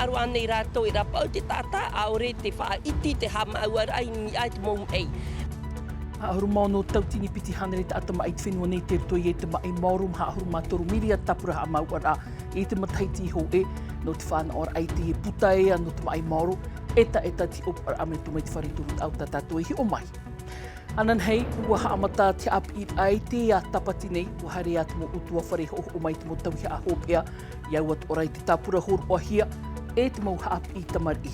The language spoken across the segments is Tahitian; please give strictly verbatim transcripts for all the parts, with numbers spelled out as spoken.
Roa nei rātou e rapaʻau te taʻata, ʻaore te faʻaʻiti te haʻamāuʻaraʻa i niʻa i te mau maʻi. Haʻahuru mā ono tautini piti hānere taʻata maʻi i te fenua nei tei roto i te maʻi maoro, mā haʻahuru mā toru mīria tāpura haʻamāuʻaraʻa i te matahiti hōʻē, nō te fānaʻoraʻa i te puta ea nō te maʻi maoro, ʻetaʻeta te ʻōpuaraʻa mai atu mai te fare turutaʻa o tā tātou e hiʻo mai. Ananahi, ʻua haʻamata te haʻapiʻiraʻa i te ea Tāpati nei, ʻua haere atu mau ʻutuāfare hoʻohoʻo mai te mau tauihaʻa hopeʻa, ʻia au atoʻa ra i te tāpura hōroʻahia, e te mau haʻapiʻi tamariʻi.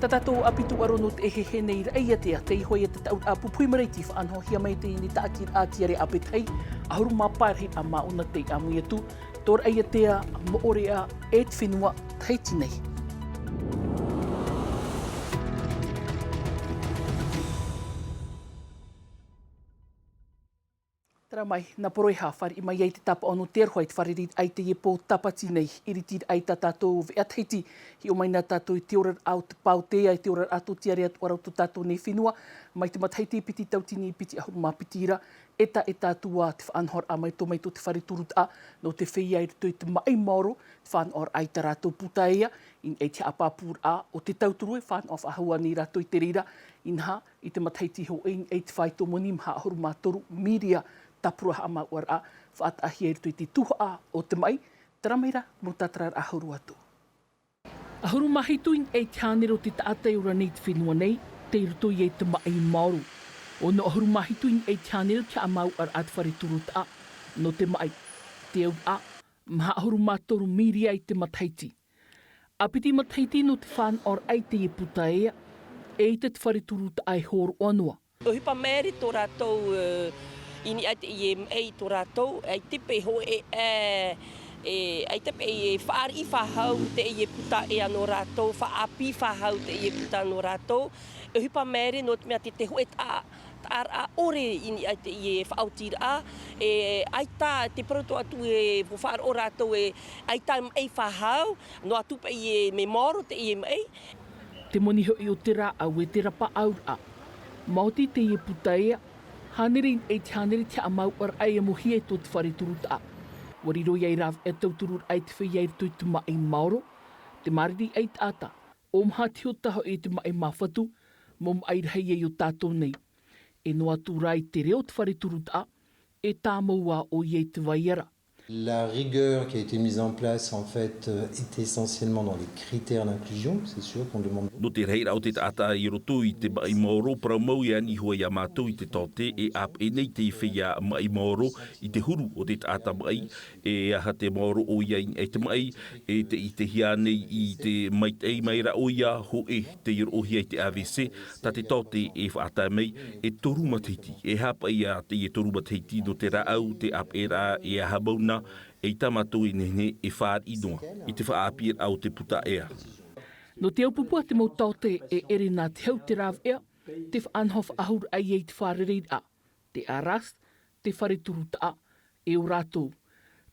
Tā tātou ʻāpī tūʻaro nō te ʻeheʻehe nei i Raʻiātea, tei hōʻē te taʻuraʻa pupuhi maraiti faʻanahohia mai teie nei taʻatiraʻa tiare ʻāpetahi, ʻahuru mā pae rahi ā māʻona tei ʻāmui atu, tō Raʻiātea, Moʻorea, e te fenua Tahiti nei. Terā mai, nā Poroiha, fāriʻi mai ai te tāpaʻo nō te aroha i te fārereiraʻa i teie pō Tāpati nei, iritiraʻa i tā tātou veʻa Tahiti, hiʻo mai na tātou i te oraraʻa o te pāotea, i te oraraʻa tōtiare atoʻa ra o tō tātou nei fenua, mai te matahiti piti tautini piti ʻahuru mā piti ra, ʻetaʻeta atu ā te faʻanahoraʻa mai atoʻa mai tō te fare turutaʻa, nō te feiā i roto i te maʻi maoro, te fānaʻoraʻa i tā rātou puta ea, i niʻa i te haʻapāpūraʻa o te tauturu e fānaʻo faʻahou ānei rātou i te reira, inaha, i te matahiti hōʻē i niʻa i te faito moni mā haʻahuru mā toru mīria tāpura haʻamāuʻaraʻa, faʻataʻahia i roto i te tuhaʻa o te maʻi, terā mai rā, mau tātararaʻa hau roa atu. ʻAhuru mā hitu i niʻa i te hānere o te taʻata e ora nei i te fenua nei, tei roto ia i te maʻi maoro. ʻOno ʻahuru mā hitu i niʻa i te hānere o te haʻamāuʻaraʻa a te fare turutaʻa, nō te maʻi. Te auraʻa, mā haʻahuru mā toru mīria i te matahiti. ʻA piti matahiti nō te fānaʻoraʻa i teie puta ea, eʻita te fare turutaʻa e hōroʻa noa. ʻOhipa maere tō rātou, e, i niʻa i teie maʻi tō rātou, ʻaita paʻi hōʻē, e, e, ʻaita paʻi e fāriʻi faʻahou teie puta ea nō rātou, faʻaʻāpī faʻahou teie puta nō rātou. ʻOhipa maere nō te mea te, te hōʻē taʻa, taʻaraʻa ʻore i niʻa i teie faʻaotiraʻa, e, ʻaita te parau atoʻa atu e faʻaroʻo rātou e, ʻaita maʻi faʻahou, noa atu paʻi e mea maoro teie maʻi. Te moni hoʻi o te rāʻau e te rapaʻauraʻa. Maoti teie puta ea, hānere i niʻa i te hānere te haʻamāuʻaraʻa e amohia e tō te fare turutaʻa. ʻUa riro ia i rāveʻa tautururaʻa i te feiā i roto i te maʻi maoro, te māriri ʻaitaʻata, ʻōmaha te hota hoʻi i te maʻi māfatu, mau maʻi rahi ia i ō tātou nei. E noa atu rā i te reo o te fare turutaʻa, e tāmau ā ʻoia i te vai ra. La rigueur qui a été mise en place, en fait, euh, est essentiellement dans les critères d'inclusion, c'est sûr qu'on demande beaucoup. Nō te rahiraʻa o te taʻata i roto i te maʻi maoro, parau mau e ani iho ai iā mātou i te taote e ʻāpeʻe nei te feiā maʻi maoro i te huru o te taʻata maʻi, e aha te maoro ʻoia i niʻa i te maʻi, e tē ʻitehia nei i te maitaʻi mai ra ʻoia, hōʻē tei roʻohia i te A V C, tā te taote e faʻatae mai, e toru matahiti, e haʻapaʻo ia teie toru matahiti nō te rāʻau, te ʻāpeʻeraʻa, e aha mau na, eʻita mātou e nehenehe e fāriʻi noa i te faʻaʻāpīraʻa o te puta ea. Nō te aupupū a te mau taote e ʻere nā te hau te rāveʻa, te faʻanaho faʻahou raʻa ia i te fārereiraʻa, te ARAS, te fare turutaʻa, e ō rātou.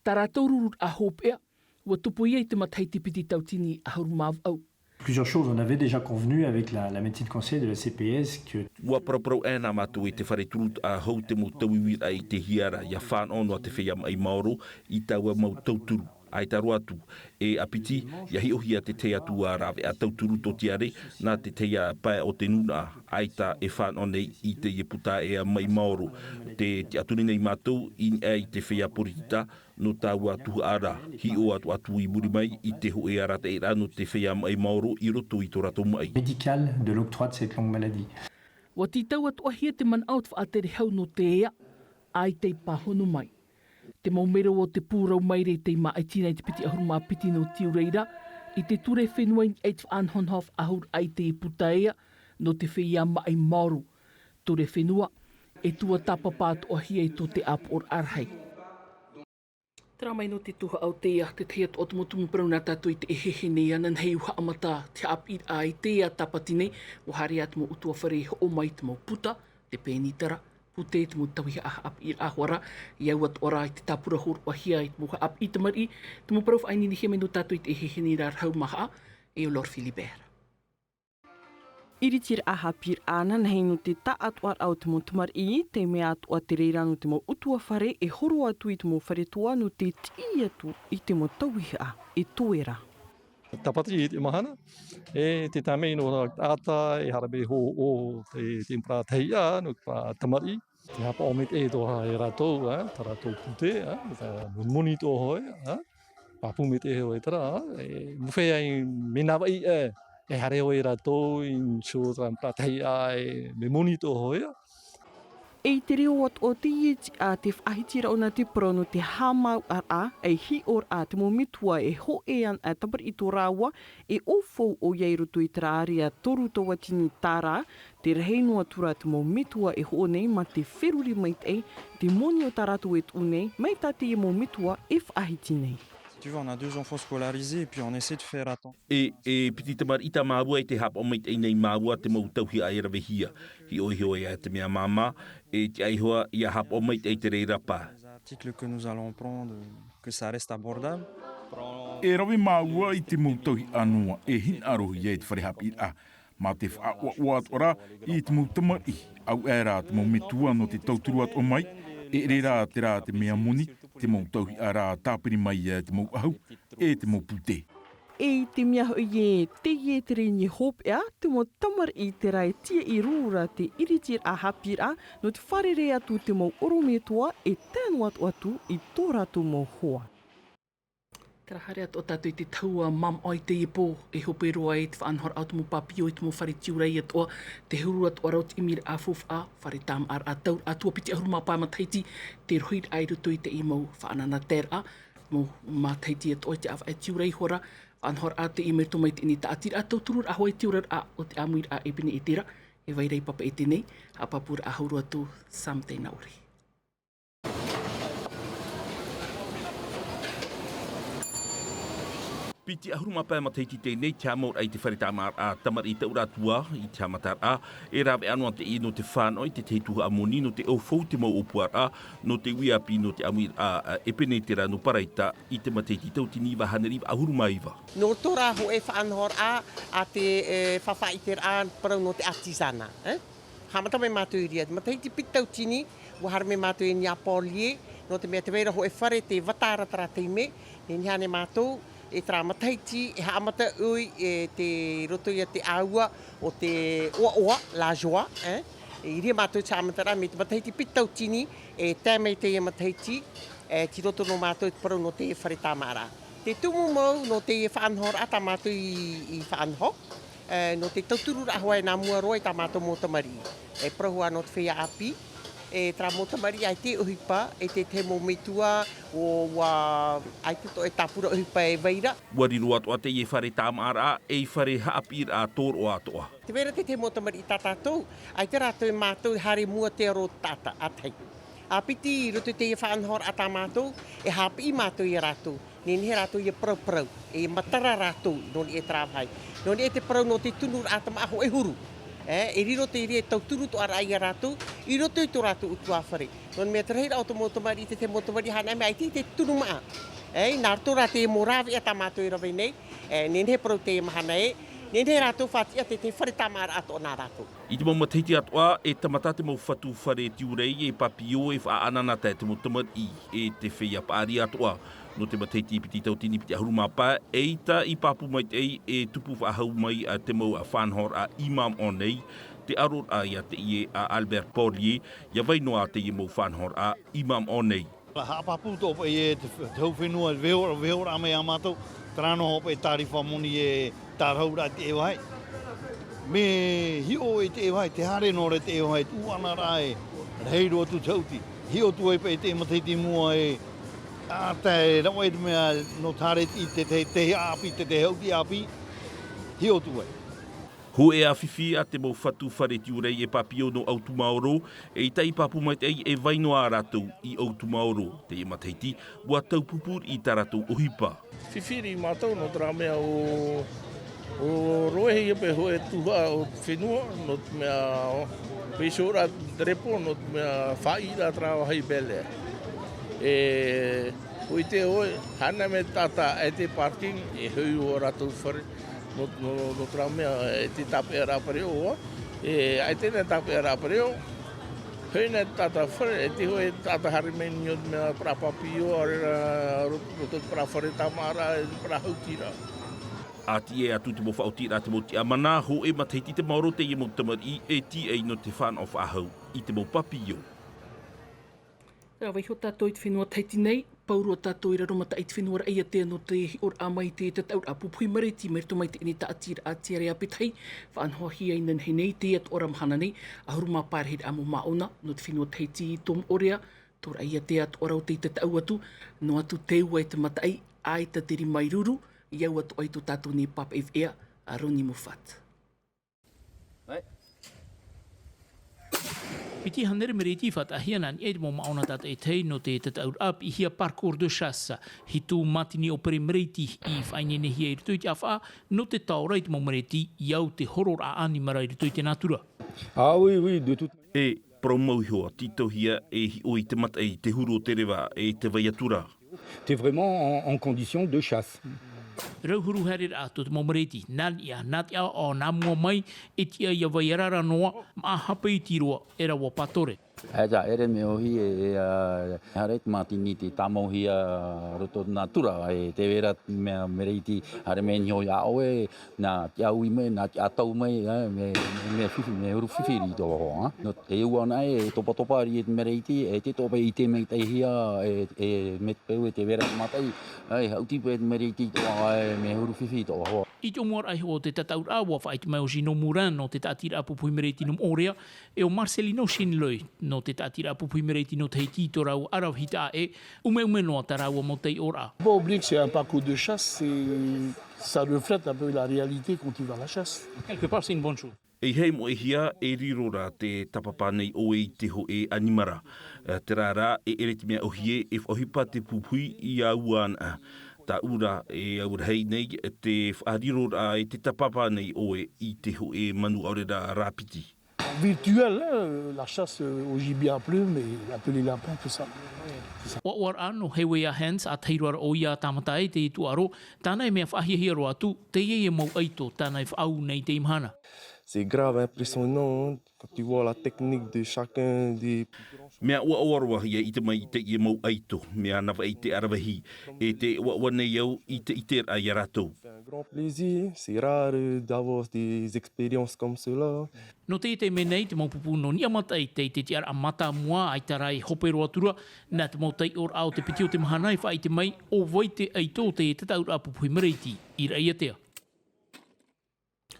Tā rātou rururaʻa hopeʻa, ʻua tupu ia i te matahiti piti tautini ʻahuru mā vaʻu. Plusieurs choses, on avait déjà convenu avec la, la médecine conseil de la C P S que ʻUa paraparau aʻe na mātou e te fare turutaʻa hou te mau tauiuiraʻa i te hiʻoraʻa, ʻia fānaʻo noa te feiā maʻi maoro i taua mau tauturu. ʻAita roa atu, e ʻāpiti, ʻia hiʻohia te tahi atu ā rāveʻa tauturu tōtiare, nā te tahi ā pae o te nūnaʻa, ʻaita e fānaʻo nei i teie puta ea maʻi maoro. Tē tiʻaturi nei mātou i niʻa i te feiā poritita, nō taua tuhaʻa ra, hiʻo atu atu i muri mai i te hōʻē arataʻiraʻa nō te feiā maʻi maoro i roto i tō rātou maʻi. Médical de l'octroi de cette longue maladie. ʻUa tītau atoʻahia te manaʻo o te faʻatere hau nō te ea, ʻaita i pāhono mai. Te mau mero o te pūrau maere tei māʻiti nei i te piti ʻahuru mā piti nō tiurai ra, i te ture fenua i niʻa i te faʻanahonaho faʻahou raʻa i te puta ea, nō te feiā maʻi maoro. Ture fenua, e tuatāpapa atoʻahia i tō te ʻāpoʻoraʻa rahi. Terā mai nō te tuhaʻa o te ea, te tahi atu o te mau tumu parau nā tātou i te ʻeheʻehe nei, ananahi ʻua haʻamata te haʻapiʻiraʻa i te ea Tāpati nei, ʻua haere ā te mau ʻutuāfare e hoʻo mai te mau puta, te pēnitara, pūtē, te mau tauihaʻa haʻapiʻiraʻa hoʻi ra, ʻia au atoʻa ra i te tāpura hōroʻahia i te mau haʻapiʻi tamariʻi, te mau parau faʻaineinehia mai nō tātou i te ʻeheʻehe nei rā Rahau Mahaʻa, e ʻo Laure Philibert. Iritiraʻa haʻapiʻiraʻa ananahi nō te taʻatoʻaraʻa o te mau tamariʻi, te mea atoʻa te reira nō te mau ʻutuāfare e horo atu i te mau fare toa nō te tiʻi atu i te mau tauihaʻa e toe ra. Tāpati i te mahana, e te tāmei nō rā taʻata, e haere mai hōʻē te, te parau tahi ā, nō te parau tamariʻi. Te hapaʻo maitaʻi tō rā e rātou, ā, tā rātou pūtē, ā, tā moni tō hōʻē, ā, pāpū maitaʻi hōʻē terā, ā, e, mea fea ai, mea navaʻi, ā, e haere hōʻē rātou, i niʻa i te parau tahi ā, e, mea moni tō hōʻē, ā. E i te reo atoʻa o te ieti a te faʻahitiraʻa nā te parau nō te haʻamāuʻaraʻa, e hiʻoraʻa te mau metua e hōʻē ana, ā, tamariʻi tō rāua, e ʻaufau ʻoia i roto i terā area toru tauatini tāra, te rahi noa atu rā te mau metua e hoʻo nei mā te feruri maitaʻi, te moni o tā rātou e tuʻu nei, mai tā teie mau metua e faʻahiti nei. Tu vois, on a deux enfants scolarisés et puis on essaie de faire attendre. E, e piti tamariʻi tā māua e te haʻapaʻo maitaʻi nei māua te mau tauihaʻa e ravehia. Hiʻo iho ia te mea māmā, e tiʻa iho ia haʻapaʻo maitaʻi te reira pae. Les articles que nous allons prendre, que ça reste abordable. E rave māua i te mau tauihaʻa noa, e hinaʻarohia i te fare haʻapiʻiraʻa. Mā te faʻaʻoaʻoa atoʻa rā i te mau tamariʻi, auaʻe rā te mau metua nō te tauturu atoʻa mai, e ʻere rā terā te mea moni, te mau tauihaʻa rā tāpiri mai ia te mau ʻahu, e te mau pūtē. E i te mea hoʻi ē, teie te reni hopeʻa, te mau tamariʻi terā e tiaʻi ruru ra te ʻiritiraʻa haʻapiʻiraʻa, nō te fārerei atu te mau ʻorometua e tae noa atu, atu i tō rātou mau hoa. Terā haere atoʻa tātou i te tahua māmā i teie pō, e hope roa ai te faʻanahoraʻa o te mau pāpio i te mau fare Tiurai atoʻa, te huru atoʻa ra o te ʻimiraʻa faufaʻa, fare tāmāʻaraʻa tauraʻa tuaʻa piti ʻahuru mā pae matahiti, te rohiraʻa i roto i teie mau faʻanahoraʻa, mau matahiti atoʻa i te ʻāvaʻe Tiurai iho ra, faʻanahoraʻa teie mai roto mai i teie tāʻatiraʻa, tautururaʻa hoʻi te oraraʻa o te ʻāmuiraʻa e Pene Etera, e vai ra i Papeʻete nei, haʻapāpūraʻa hau roa atu, Sam Teinauri. Piti ʻahuru mā pae matahiti teie nei te haʻamauraʻa i te fare tāmāʻaraʻa tamariʻi tauraʻa tuaʻa i te haʻamataraʻa, e rāveʻa noa teie nō te fānaʻo i te tahi tuhaʻa moni nō te ʻaufau te mau ʻōpuaraʻa, nō te uiʻāpī nō te ʻāmuiraʻa, ā, e Pene Etera nō Paraita i te matahiti tauatini iva hānere iva ʻahuru mā iva. Nō roto rā hōʻē faʻanahoraʻa a te, e, faʻaʻiteraʻa parau nō te artisanat, e? Haʻamata mai mātou i reira, matahiti piti tauatini, ʻua haere mai mātou i niʻa i Pōlie, nō te mea tē vai ra hōʻē fare tei vata ra terā taime, nehenehe ānei mātou, e terā matahiti, e haʻamata ʻoia, e te roto ia te ʻāua o te ʻoaʻoa, la joie, e? I reira mātou te haʻamataraʻa, mai te matahiti piti tauatini, e tae mai teie matahiti, e tei roto nō mātou i te parau nō te fare tāmāʻaraʻa. Te tumu mau nō teie faʻanahoraʻa tā mātou i, i faʻanaho, e, nō te tautururaʻa hoʻi nā mua roa i tā mātou mau tamariʻi. E parau hoʻi nō te feiā ʻāpī, e terā mau tamariʻi ʻaita e ʻohipa, e te tahi mau metua, ʻo, ʻua, ʻaita atoʻa e tāpura ʻohipa e vai ra. ʻUa riro atoʻa teie fare tāmāʻaraʻa ei fare haʻapiʻiraʻa tōroʻa atoʻa. Tē vai ra te tahi mau tamariʻi tā tātou, ʻaita rātou e mātau e haere i mua i te aro o te taʻata, ʻa tahi. ʻA piti i roto i teie faʻanahoraʻa tā mātou, e haʻapiʻi mātou ia rātou. Nehenehe rātou ia parauparau, e matara rātou, nō niʻa i terā vāhi. Nō niʻa i te parau nō te tunuraʻa tamaʻa hōʻē huru. E, e riro teie e tauturu atoʻa ra ia rātou, i roto i tō rātou ʻutuāfare. Nō te mea te rahiraʻa o te mau tamariʻi, te tahi mau tamariʻi hānere mai ʻaita i te tunu maʻa. E, nā roto rā teie mau rāveʻa tā mātou e rave nei, e, nehenehe parau teie mahana ē, nehenehe rātou faʻatiʻa te, te fare tāmāʻaraʻa atoʻa nā rātou. I te mau matahiti atoʻa, e tāmata te mau fatu fare Tiurai e pāpio e faʻaʻanaʻanatae te mau tamariʻi, e te feiā paʻari atoʻa. Nō te matahiti piti tauatini piti ʻahuru mā pae, eʻita i pāpū maitaʻi e tupu faʻahou mai ā te mau faʻanahoraʻa i māʻoʻo nei, te ʻaroraʻa ia teie a Albert Porlier, ʻia vai noa ā teie mau faʻanahoraʻa i māʻoʻo nei. Haʻapāpū atoʻa paʻi e te, te hau fenua, veho, vehoraʻa mai iā mātou, terā noa hoʻi paʻi tārifa moni e tārahu ra i teie vāhi. Mea hiʻo i teie vāhi, tē haere noa ra i teie vāhi, tuʻu anaʻanaraʻa e rahi roa atu te haʻuti. Hiʻo atu ai paʻi i te matahiti i mua e, ā, tē rave i te mea nō te haere i te, te, te ʻāpī, te, te haʻuti ʻāpī, hiʻo atu ai. Hōʻē ā fifi ā te mau fatu fare Tiurai e pāpio nō ʻAutumaoro, eʻita i pāpū maitaʻi e vai noa ā rātou i ʻAutumaoro. Teie matahiti, ʻua taupupū riʻi tā rātou ʻohipa. Fifi riʻi mātou nō terā mea ʻo, ʻo roʻehia paʻi hōʻē tuhaʻa o te fenua, nō te mea, ʻo, peiso ra te repo, nō te mea faʻaʻī ra terā vāhi Bel Air. E, ʻua ʻite ʻoe, hānere mai te taʻata, ʻaita e parking, e hoʻi ā rātou fare. Nō, nō, nō terā mea, e te tāpeʻaraʻa fare ʻoia, e, ʻaita e tāpeʻaraʻa fare ʻoia, hoʻi nā te taʻata fare, e te hōʻē taʻata haere mai i niʻa i te mea parau pāpio, ʻaore rā, roto, roto i te parau fare tāmāʻaraʻa, e te parau haʻutiraʻa. A tiʻa atu te mau faʻaotiraʻa, te mau tiʻamana, hōʻē matahiti te maoro teie mau tamariʻi e tīaʻi nō te fānaʻo faʻahou i te mau pāpio. Rā vaiho tātou i te fenua Tahiti nei, pauroa tātou i raro mataʻi i te fenua Raʻiātea nō te hiʻoraʻa mai i te tataʻuraʻa pupuhi Mereti mai roto mai i teie nei tāʻatiraʻa Tiare Apetahi, faʻanahohia inanahi nei i teie atoʻa ra mahana nei, ʻahuru mā pae rahiraʻa mau māʻona nō te fenua Tahiti, tō Moʻorea, tō Raʻiātea atoʻa ra o tei tataʻu atu, noa atu te ua e te mataʻi, ʻaita te rima i ruru, i au atoʻa i tō tātou nei pāpaʻi veʻa, a Roni Moffat. Piti hānere Mereti i faʻataʻahia nā niʻa i te mau māʻona tātaʻitahi nō te tataʻuraʻa piʻihia Parcours de Chasse. Hitu mātini ʻōpere Mereti i faʻaineinehia i roto i te ʻāfaʻa nō te taora i te mau Mereti i au te hororaʻa ʻanimara i roto i te nātura. Ah oui, oui, de toute E parau mau iho ā, tītauhia e hiʻo i te mataʻi, te huru o te reva, e te vai atu ra. T'es vraiment en, en condition de chasse. Rau huru haereraʻa tō te mau Mereti, nā niʻa, nā te ʻaoʻao, nā mua mai, e tiʻa ia vai arara noa, maʻa hape iti roa, e rāua pātore. E tā, ʻere mea ʻōhie, e, e, ā, haere te mātini te tāmauhia roto nā tura, e te vera mea Mereti, haere mea niho iā ʻoe, nā te ʻaui mai, nā te ʻatau mai, ā, me, me, me fifi, me huru fifi i tō waho, ā. Nō te ua ana e topatopa ri e te Mereti, e te topa i te maitaʻihia, e, e me te peu e te vera te mataʻi, ā, e haʻuti pē te Mereti i tō waho, e me huru fifi i tō waho. I te ʻōmuaraʻa iho o te tataʻuraʻa, ʻua faʻaʻite mai ʻo Gino Morin nō te tāʻatiraʻa pupuhi Mereti nō Moʻorea, e ʻo Marcelino Schinloy nō te tāʻatiraʻa pupuhi Mereti nō Tahiti i tō rāua ʻaravihi taʻa ʻē, ʻumeume noa tā rāua mau taiʻoraʻa. Faut pas oublier que c'est un parcours de chasse, c'est, ça reflète un peu la réalité quand tu vas à la chasse. Quelque part, c'est une bonne chose. E hei moʻehia, e riro rā te tāpapa nei ʻoe i te hōʻē ʻanimara. Terā rā, e ʻere te mea ʻōhie, e faʻaʻohipa te pupuhi i ʻaua ana. Tāʻu rā, e au rahi nei, te faʻariroraʻa e te tāpapa nei ʻoe i te hōʻē manu ʻaore rā rāpiti. Virtuel, hein, la chasse au gibier à plumes et appelé lapin, tout ça. ʻUaʻuaraʻa nō Heuea Hans, a tahi roa ra ʻoia tāmata ai te tuʻaro, tāna e mea faʻahiahia roa atu, teie e mau ʻaito, tāna e faʻaū nei i teie mahana. C'est grave impressionnant, hein, quand tu vois la technique de chacun des Mea ʻoaʻoa roa ia ʻite mai i teie mau ʻaito, mea navaʻi te ʻaravihi, e te ʻoaʻoa nei au i te ʻiteraʻa iā rātou. C'est un grand plaisir, c'est rare d'avoir des expériences comme cela. Nō teie taime nei, te mau pupu nō Niʻa Mataʻi tei te tiʻaraʻa mātāmua, ʻaita rā e hope roa atu ra, nā te mau taiʻoraʻa o te piti o te mahana e faʻaʻite mai, ʻo vai te ʻaito o te tataʻuraʻa pupuhi Mereti i Raʻiātea.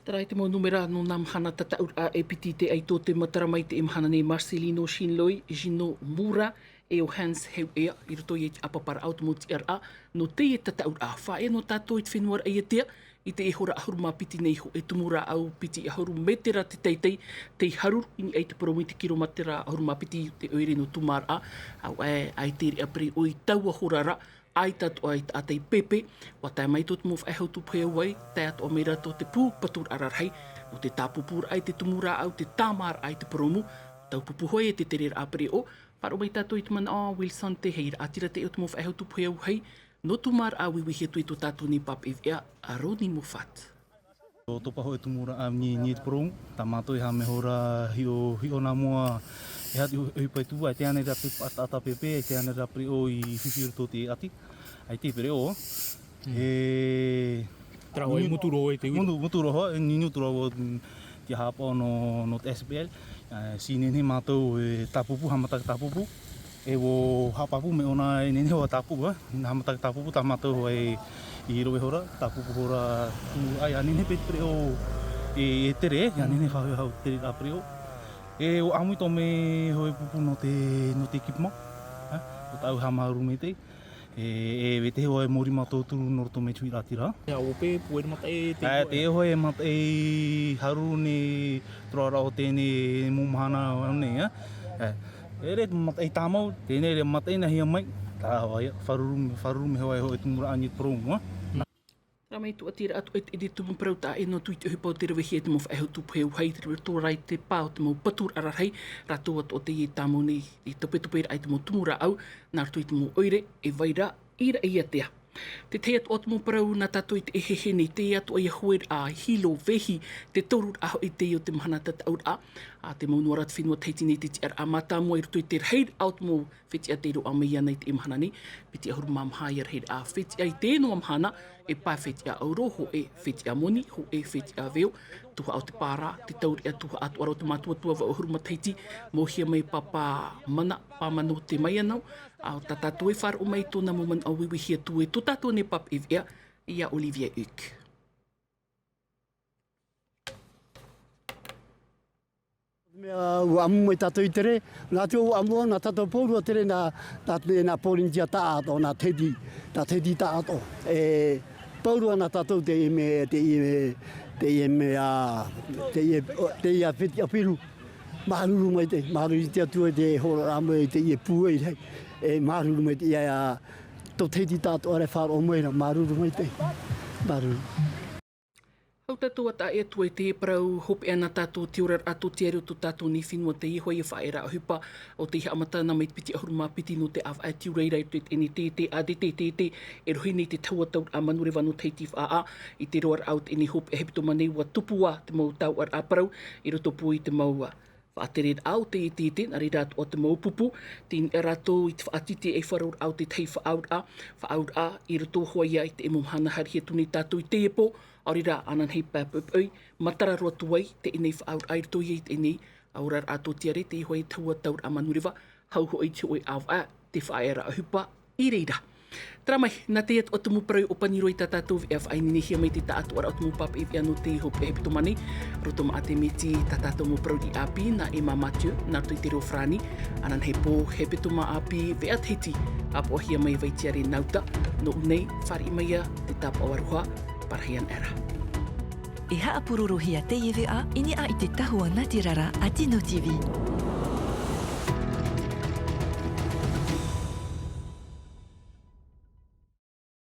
Terā te mau nūmera nō nā mahana tataʻuraʻa e piti i te ʻaito o te matara mai i teie mahana nei Marcelino Schinloy, Gino Morin, e ʻo Hans Heuea, i roto i te ʻāpaparaʻa o te mau tiʻaraʻa, nō teie tataʻuraʻa, faʻaea noa tātou i te fenua Raʻiātea, i te hora ʻahuru mā piti nei hōʻē tumu rāʻau, piti ʻahuru mētera te teitei, tei haruru i niʻa i te porōmu i te kirometera ʻahuru mā piti te ʻoire nō Tūmāraʻa, ʻaita e, ʻaita e pereʻoʻo i taua hora ra, ʻaita atoʻa e taʻata i pēpē, ʻua tae mai tō te mau faʻehau tūpohe au ai, tae atoʻa mai rātou te pū paturaʻa rarahi, nō te tāpupūraʻa i te tumu rāʻau, te tāmāraʻa i te porōmu, taupupu hoʻi e te tereraʻa pereʻoʻo, faʻaroʻo mai tātou i te manaʻo a Wilson Tehei, raʻatira teie o te mau faʻehau tūpohe au hai, nō Tūmāraʻa, uiuihia atu i tō tātou nei pāpaʻi veʻa, a Roni Moffat. ʻO tō paho e tumu rāʻau nei, nei te porōmu, tā mātou e haʻamehora hiʻo, hiʻo nā mua, e aha te ʻohipa e tupu, ʻaita e ʻānei rā pēpē, taʻata pēpē, ʻaita e ʻānei rā pereʻoʻo i fifi i roto i te ʻati, ʻaita e pereʻoʻo. Mm. E, Terā hoʻi, mutu roa i te uira. Mutu, mutu roa, e niniu atu ra vau, mm, te haʻapaʻo nō, nō te S P L. E, tē nehenehe mātou e tāpupū, haʻamataka tāpupū. E ʻua haʻapāpū mai ʻōna e nehenehe ʻo tāpupū, e. Haʻamataka tāpupū, tā mātou hoʻi i rave hora, tāpupū hora, tū, ʻaita e nehenehe pē te pereʻoʻo e, e tere, ʻaita e nehenehe faʻahou te tere rā pereʻoʻo. E ʻua ʻāmui atoʻa mai hoʻi pupu nō te, nō te équipement, e. ʻO tāʻu haʻamāuruuru maitaʻi. E, e, e te hoa e mōrī mātou turu nō roto mai te huiraʻatira. E, ʻo pē, pūai mataʻi, e, te, e, te hoa e mataʻi haruru nei, tō rāʻau o teie mau mahana nei, e. E, e re mataʻi tāmau, teie e mataʻi nā hea mai, tā hoa ia, fāruru, fāruru mai hoʻi, hoʻi te tumu rāʻau nei te porōmu, e. Rā mai tuatira atu e te, e te tumu parau taʻa ʻē noa atu i te ʻohipa o te ravehia e te mau faʻehau tūpohe au hai, i roto rā i te pā o te mau paturaʻa rarahi, rātou atoʻa teie tāmau nei, i topetoperaʻa i te mau tumu rāʻau, nā roto i te mau ʻoire, e vai ra, i Raʻiātea. Te tahi atoʻa o te mau parau nā tātou i te ʻeheʻehe nei, teie atoʻa ia hueraʻa, hilo, vehi, te toru rā hoʻi teie o te mahana tataʻuraʻa, A te mau noa rā te fenua Tahiti nei te tiʻaraʻa mātāmua i roto i te rahiraʻa o te mau fetiʻa tei roaʻa mai iāna i teie mahana nei. Piti ʻahuru mā maha ia rahiraʻa fetiʻa i teie noa mahana, e pae fetiʻa ʻauro, hōʻē fetiʻa moni, hōʻē fetiʻa veo, tuhaʻa o te pā rā, te taureʻa tuhaʻa atoʻa ra o te mātuatua vaʻu ʻahuru matahiti, mauhia mai e Pāpā Mana, Pāmano Te Maianau, ʻa tā tātou e faʻaroʻo mai i tōna mau manaʻo uiuihia tū e tō tātou nei pāpaʻi veʻa, ia Olivia Uck. Mea, ʻua ʻamu mai tātou i te rē, nā te ʻua ʻamu, nā tātou pauroa te rē, nā, nā, nā Pōrīnetia Taʻatoʻa, nā Teddy, nā Teddy Taʻatoʻa. E, pauroa nā tātou te ʻimi, te ʻimi, te ʻimi, ā, te ʻimi, te ʻimi fetiʻa firu. Māuruuru maitaʻi, māuruuru i te Atua i te hōroʻaraʻa mai i teie pūai rahi. E, māuruuru maitaʻi, ā, tō Teddy Taʻatoʻa e faʻaroʻo mai ra, māuruuru maitaʻi. Māuruuru. Hau tātou ʻa taʻa ʻē atu ai i te parau hopeʻa nā tātou te oraraʻa tōtiare o tō tātou nei fenua, teie hoʻi e faʻaearaʻa ʻohipa o tei haʻamata na mai te piti ʻahuru mā piti nō te ʻāvaʻe tiurai ra i roto i teie nei tētē, ā, te tētē, e rohi nei te tahua tauraʻa manureva nō Tahiti Faʻaʻā. I te roaraʻa o teie nei hopeʻa hepetoma nei, ʻua tupu ā te mau tauʻaraʻa parau i rotopū i te mau faʻatereraʻa o teie tētē, nā reira atoʻa te mau pupu, tei niʻa rātou i te faʻatite ei faʻaroraʻa o te tahi faʻaauraʻa, faʻaauraʻa i roto hoʻi ia i te mau mahana haerehia atu nei tātou i teie pō, ʻaore rā, ananahi pae poʻipoʻi, matara roa atu ai teie nei faʻaauraʻa i roto ia i teie nei oraraʻa tōtiare, teie hoʻi tahua tauraʻa manureva, hau hoʻi i te hōʻē ʻāvaʻe, te faʻaearaʻa ʻohipa i reira. Terā mai, nā teie atoʻa te mau parau i ʻōpani roa i tā tātou veʻa faʻaineinehia mai i te taʻatoʻaraʻa o te mau pāpaʻi veʻa nō teie hopeʻa hepetoma nei. Roto maʻa te miti tā tātou mau parau riʻi ʻāpī, nā Emma Mathieu, nā roto i te reo farāni, ananahi pō, hepetoma ʻāpī, veʻa Tahiti, ʻāpoʻohia mai e Vaitiare Nauta, nō ʻō nei, fāriʻi mai ia te tāpaʻo aroha, parahi ana ra. E haʻapurorohia teie veʻa i niʻa i te tahua nātirara a Tino TV.